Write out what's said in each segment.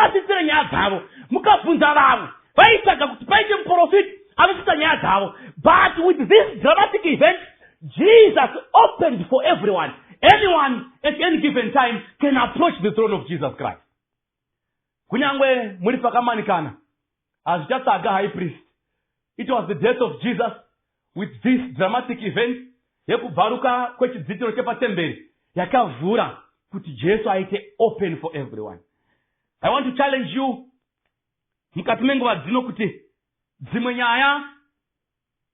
Avasvitsire nyaya dzavo. Mukabvunza vamwe, vaitsvaga kuti paite muprofiti anosvitsa nyaya dzavo. But with this dramatic event, Jesus opened for everyone. Anyone at any given time can approach the throne of Jesus Christ. Kunyange muri pakamanikana, hazvichatsvaga high priest. It was the death of Jesus with this dramatic event yekubvaruka kwechidzitiro chepatemberi yakavhura kuti Jesu aite open for everyone. I want to challenge you mukati menguva dzino kuti dzimwe nyaya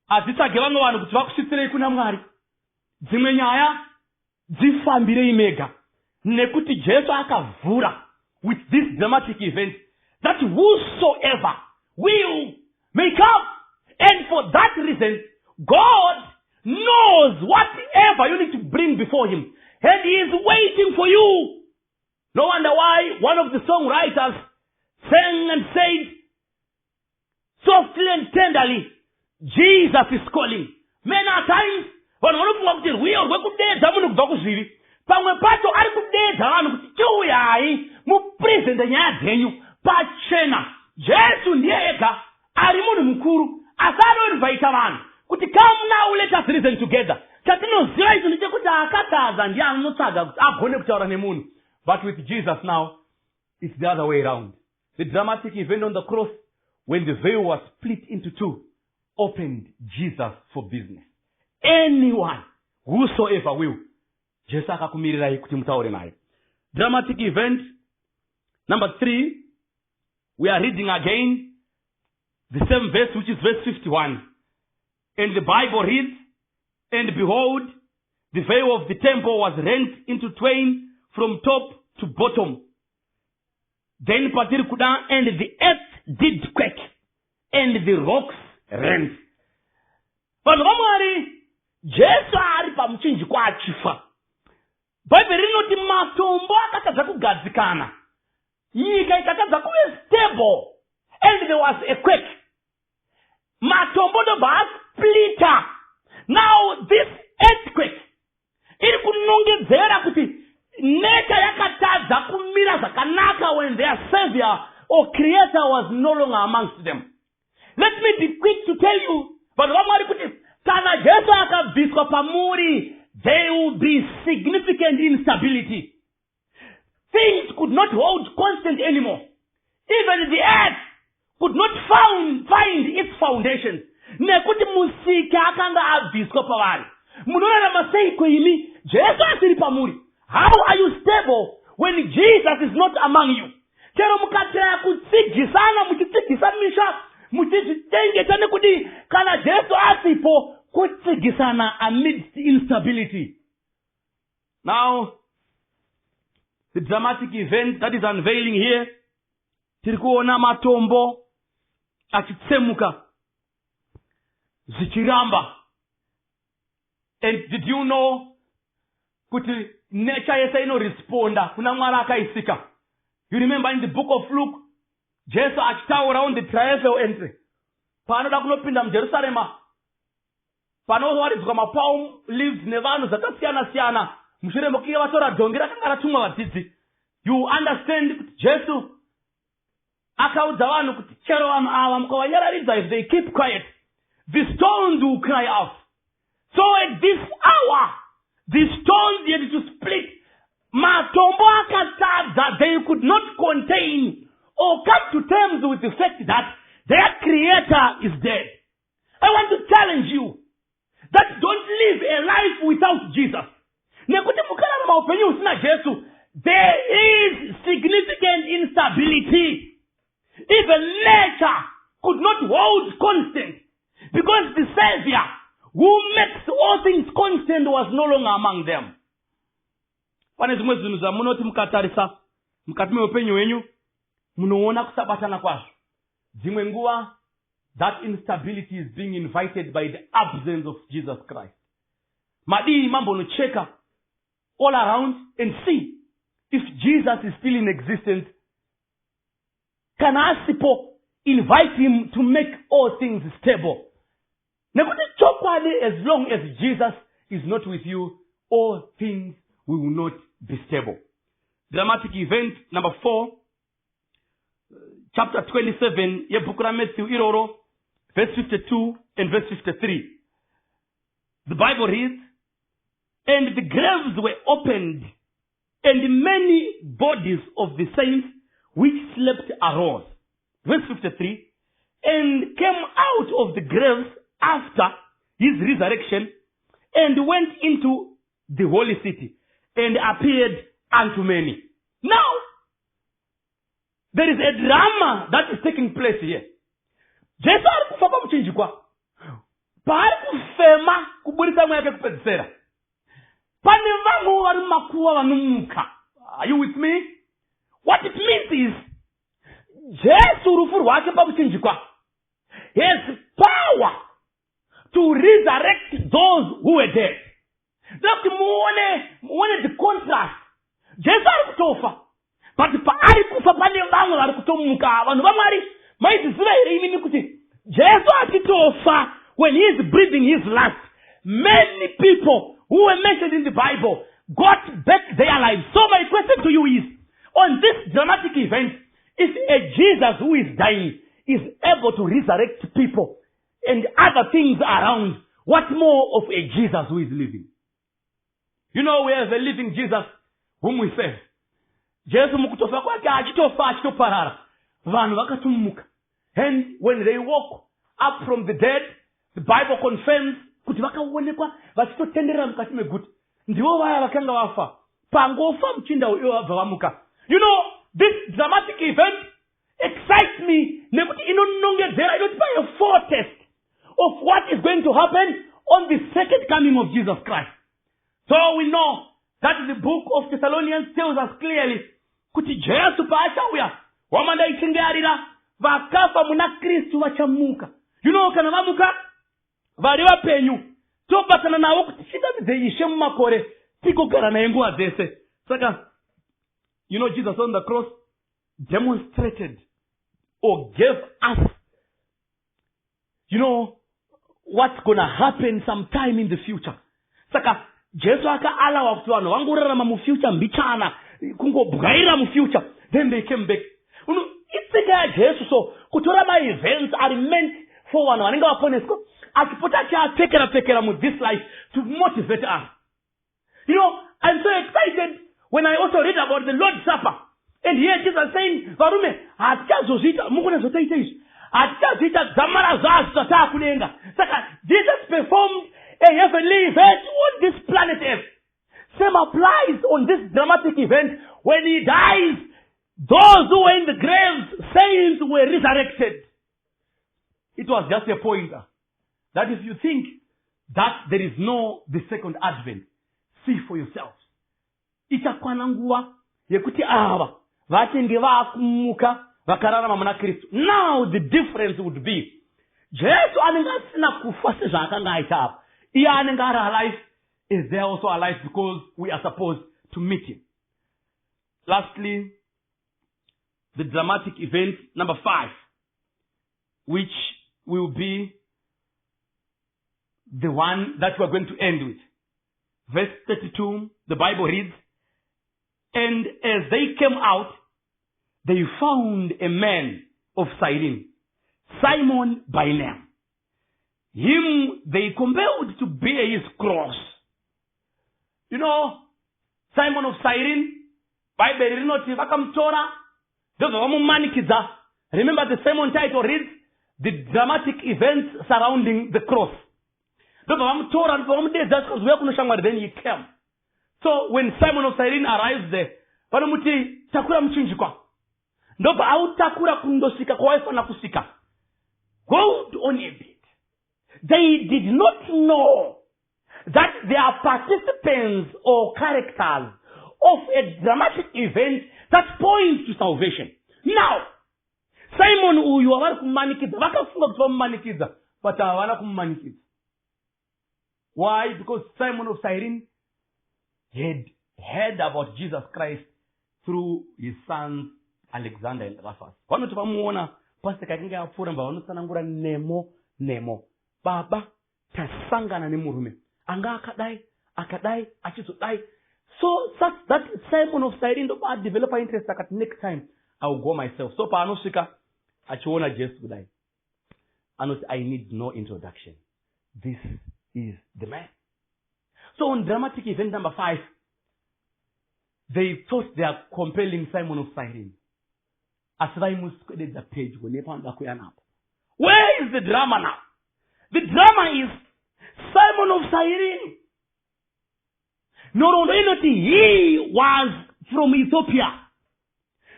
hadzitsvage vamwe vanhu kuti vakusvitsirei kuna Mwari. Dzimwe nyaya dzifambirei mega, nekuti Jesu akavhura with this dramatic event that whosoever will may come. And for that reason, God knows whatever you need to bring before him, and he is waiting for you. No wonder why one of the songwriters sang and said, "Softly and tenderly, Jesus is calling." Many a times vanhu vanofunga kuti rwiyo rwekudedza munhu kubva kuzvivi. Pamwe pacho ari kudedza vanhu kuti chiuyai mupresente nyaya dzenyu pachena. Jesu ndiye ega ari munhu mukuru, asi anoinvaita vanhu kuti, "Come now, let us reason together." Chatinoziva icho ndechekuti akatadza ndiye anotsvaga kuti agone kutaura nemunhu, but with Jesus now it's the other way around. The dramatic event on the cross, when the veil was split into two, opened Jesus for business. Anyone, whosoever will, Jesu akakumirirai kuti mutaure naye. Dramatic event number 3, we are reading again the same verse, which is verse 51, and the Bible reads, "And behold, the veil of the temple was rent into twain from top to bottom." Then patiri kuda, "And the earth did quake and the rocks rent." Vanhu vaMwari, Jesu ari pamuchinjikwa achifa, Bhaibheri rinoti matombo akatadza kugadzikana, nyika ikatadza kuve stable, and there was a quake. Matombo ndobva asplita. Now this earthquake iri kunongedzera kuti nature yakatadza kumira zvakanaka when their savior or creator was no longer amongst them. Let me be quick to tell you, vanhu vaMwari, kuti kana Jesu akabviswa pamuri, there will be significant instability. Things could not hold constant anymore. Even the earth could not find its foundations, nekuti musiki akanga abviswa pavari. Munorarama seiko imi Jesu asiri pamuri? How are you stable when Jesus is not among you? Chero mukatiraya kutsigisana, muchitsigisa misha, muchizvichengeta nekudii, kana Jesu asipo, kutsigisana amidst instability. Now the dramatic event that is unveiling here, tiri kuona matombo achitsemuka zvichiramba. And did you know kuti nature yese inoresponda kuna Mwari akaisika? You remember in the Book of Luke, Jesu achitaura on the triumphal entry, paanoda kunopinda muJerusarema, panowaridzwa mapalm leaves nevanhu zvakasiyana siyana mushure mekunge vatora dhongi rakanga ratumwa vadzidzi. You understand kuti Jesu akaudza vanhu kuti chero vanhu ava mukavanyararidza, if they keep quiet, the stones will cry out. So at this hour the stones had to split. Matombo akatadza. They could not contain or come to terms with the fact that their creator is dead. I want to challenge you that don't live a life without Jesus, nekuti mukararama upenyu husina Jesu, there is significant instability. Even nature could not hold constant because the savior who makes all things constant was no longer among them. Pane zvimwe zvinhu zvamunoti mukatarisa mukati meupenyu hwenyu, munoona kusabatana kwazvo. Dzimwe nguva that instability is being invited by the absence of Jesus Christ. Madii mambonocheka all around and see if Jesus is still in existence? Kana asipo, invite him to make all things stable, nekuti chokwadi, as long as Jesus is not with you, all things will not be stable. Dramatic event number 4. Chapter 27 yebhuku raMatthew iroro, verse 52 and verse 53, the Bible reads, "And the graves were opened, and many bodies of the saints which slept arose." Verse 53, "And came out of the graves after his resurrection, and went into the holy city, and appeared unto many." Now, there is a drama that is taking place here. Jesu ari kufa pamuchinjikwa. Paari kufema kuburitsa mweya kekupedzisira, pane vamwewo vari mumakuva vanomuka. Are you with me? What it means is, Jesu, rufu rwake pamuchinjikwa has power to resurrect those who were dead. Ndokuti muone the contrast. Jesu ari kutofa, but paari kufa pane vamwe vari kutomuka. Vanhu vaMwari, maiziziva here imini kuti Jesu achitofa, when he is breathing his last, many people who were mentioned in the Bible got back their lives? So my question to you is, on this dramatic event, if a Jesus who is dying is able to resurrect people and other things around, what more of a Jesus who is living? You know, we have a living Jesus whom we serve. Jesu mukutofa kwake, achitofa, achitoparara, vanhu vakatomuka. And when they woke up from the dead, the Bible confirms kuti vakaonekwa vachitotenderera mukati meguta. Ndivo vaya vakanga vafa. Pangofa muchinda ivo vabva vamuka. You know, this dramatic event excites me nekuti inonongedzera, inotipa a foretaste of what is going to happen on the second coming of Jesus Christ. So we know that the Book of Thessalonians tells us clearly kuti Jesu paachauya, hwamanda ichinge yarira, vakafa muna Kristu vachamuka. You know, kana vamuka, vari vapenyu tobatana navo kuti tichingamidze Ishe mumakore, tigogara naye nguva dzese. Saka Jesus on the cross demonstrated or gave us what's gonna happen sometime in the future. Saka Jesu akaalawa kuti vanhu vangorarama mufuture mbichana, kungobwaira mufuture, then they came back. Itsika yaJesu so kutora maevents ari meant for vanhu vanenge vaponeswa, achipota achiapfekera pfekera muthis life to motivate us. I'm so excited when I also read about the Lord's Supper and here Jesus saying, "Varume, hatichazozviita mukune zvotoita izvi, hatichazviita dzamara zvazvo zvataakudenga." Saka Jesus performed a heavenly event on this planet Earth. Same applies on this dramatic event. When he dies, those who were in the graves, saints, were resurrected. It was just a pointer that if you think that there is no the second advent, see for yourselves. Ichakwana nguva yekuti ava vachinge vaakumuka vakararama muna Kristu. Now the difference would be, Jesu anenge asina kufa sezvaakanga aita apa. Iye anenge ari alive is there also alive, because we are supposed to meet him. Lastly, the dramatic event number 5, which will be the one that we are going to end with. Verse 32, the Bible reads, "And as they came out, they found a man of Cyrene, Simon by name. Him they compelled to bear his cross." Simon of Cyrene, Bhaibheri rinoti vakamutora ndobva vamumanikidza. Remember, the sermon title reads, "The Dramatic Events Surrounding the Cross." Ndobva vamutora, ndobva vamudedza, zvikanzi, "Kuno shamwari." Then he came. So when Simon of Cyrene arrives there, vanomuti, "Takura muchinjikwa." Ndobva autakura kundosvika kwawaifanira kusvika. Hold on a bit. They did not know that they are participants or characters of a dramatic event that points to salvation. Now, Simon uyu wavari kumanikidza, vakafunga kuti vamumanikidza, but havana kumumanikidza. Why? Because Simon of Cyrene had heard about Jesus Christ through his sons Alexander and Rufus. Vanoti vamuona Pasika yakange yapfuura, mbva vanotsanangura nemo nemo, "Baba, tasangana nemurume anga akadai, akadai, achizodai." So such that Simon of Cyrene ndopa adevelopa interest, akati, "Next time I will go myself." So paanosvika Achiona Jesu kudai, anoti, "I need no introduction. This is the man." So on dramatic event number five, they thought they are compelling Simon of Cyrene, asi vaimuswededza pedyo nepanoda kuya napo. Where is the drama now? The drama is Simon of Cyrene. Nhoroondo inoti he was from Ethiopia.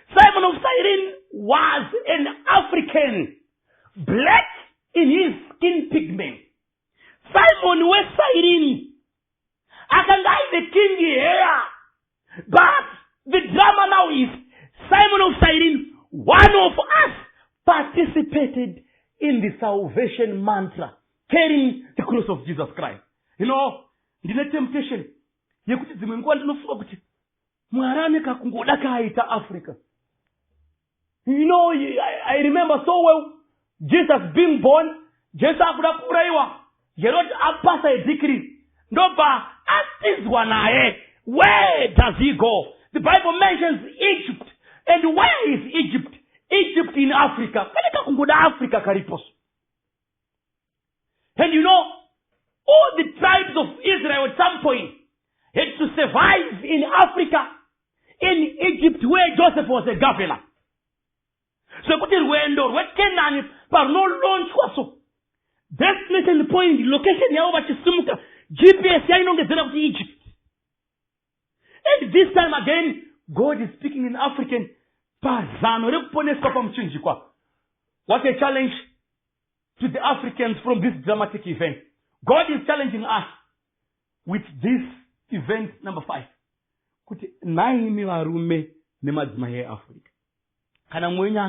Simon of Cyrene was an African, black in his skin pigment. Simon weCyrene akanga aine kinky hair, but the drama now is Simon of Cyrene, one of us, participated in the salvation mantra, carrying the cross of Jesus Christ. Ndine temptation yekuti dzimwe nguva ndinofunga kuti Mwari ane kakungoda kaaita Africa. I remember so well Jesus being born. Jesu akuda kuurayiwa, Herod apasa a decree, ndobva atizwa naye. Where does he go? The Bible mentions Egypt. And where is Egypt? Egypt in Africa. Pane kakungoda Africa kariposo. And all the tribes of Israel at some point had to survive in Africa, in Egypt, where Joseph was a governor, zvekuti rwendo rweKenani parunolaunchwa, so destination point, location yavo vachisimuka, GPS yainongedzera kuti Egypt. And this time again, God is speaking in African pazano rekuponeswa pamuchinjikwa. What a challenge to the Africans from this dramatic event! God is challenging us with this event number five kuti, nhaimi varume nemadzimai eAfrica, kana mwenyu